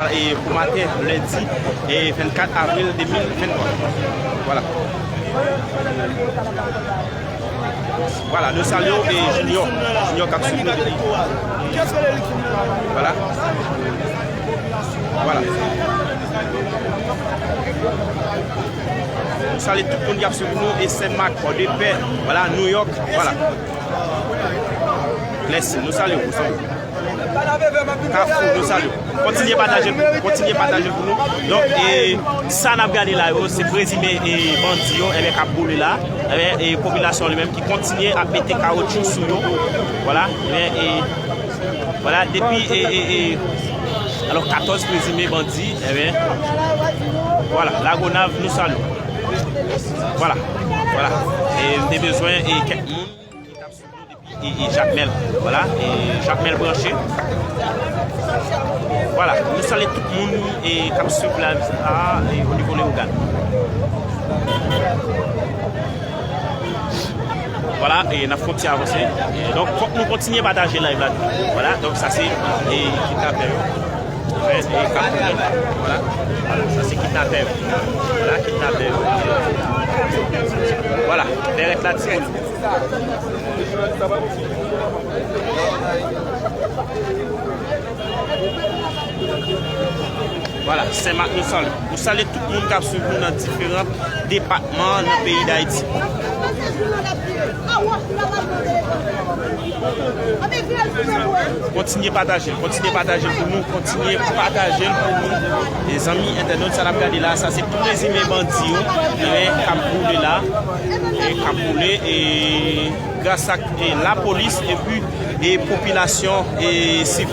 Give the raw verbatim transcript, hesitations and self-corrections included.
E pou maten lendi e vennkat avril de mil venntwa. Vwala. Vwala, nou salye w, e Junior, Junior k ap swiv nou depi. Vwala. Vwala. Nou salye tout moun k ap swiv nou, e Senmak, Pòdepè, vwala, Nouyòk, vwala. Mèsi, nou salye w, nou salye w. Kafou, nou salye w. Kontinye pataje l pou nou, kontinye pataje l pou nou. Donk, e, sa n ap gade la yo, se prezime, e, bandi yo, enben, k ap boule la. Enben, e, popilasyon li menm ki kontinye ap mete kawotchou sou yo. Vwala, enben, e, vwala, depi, e, e, e, alò, katòz prezime bandi, enben, vwala, Lagonav, nou salye w. Vwala, vwala. E, m te bezwen, e, kèk moun. E, e Jakmèl, vwala, e Jakmèl branche. Vwala, nou salye tout moun, e, k ap swiv live sa a, e, o nivo Leyogàn. Vwala, e n ap fè yon ti avanse. E, donk, fòk nou kontinye pataje live la. Vwala, donk sa se, e, kidnapè yo. Fè, e, k ap tounen. Vwala, vwala, sa se kidnapè yo. Vwala, kidnapè yo. Vwala, bèrèt la, timoun. Vwala, Senmak, nou salye. Nou salye tout moun k ap swiv nou nan diferan depatman nan peyi Dayiti. Kontinye pataje l, kontinye pataje l pou nou, kontinye pataje l pou nou. E zanmi entènot, sa n ap gade la, sa se prezime bandi yo, men k ap boule la, e k ap boule, e gras ak, e lapolis, epi, e popilasyon, e sivil.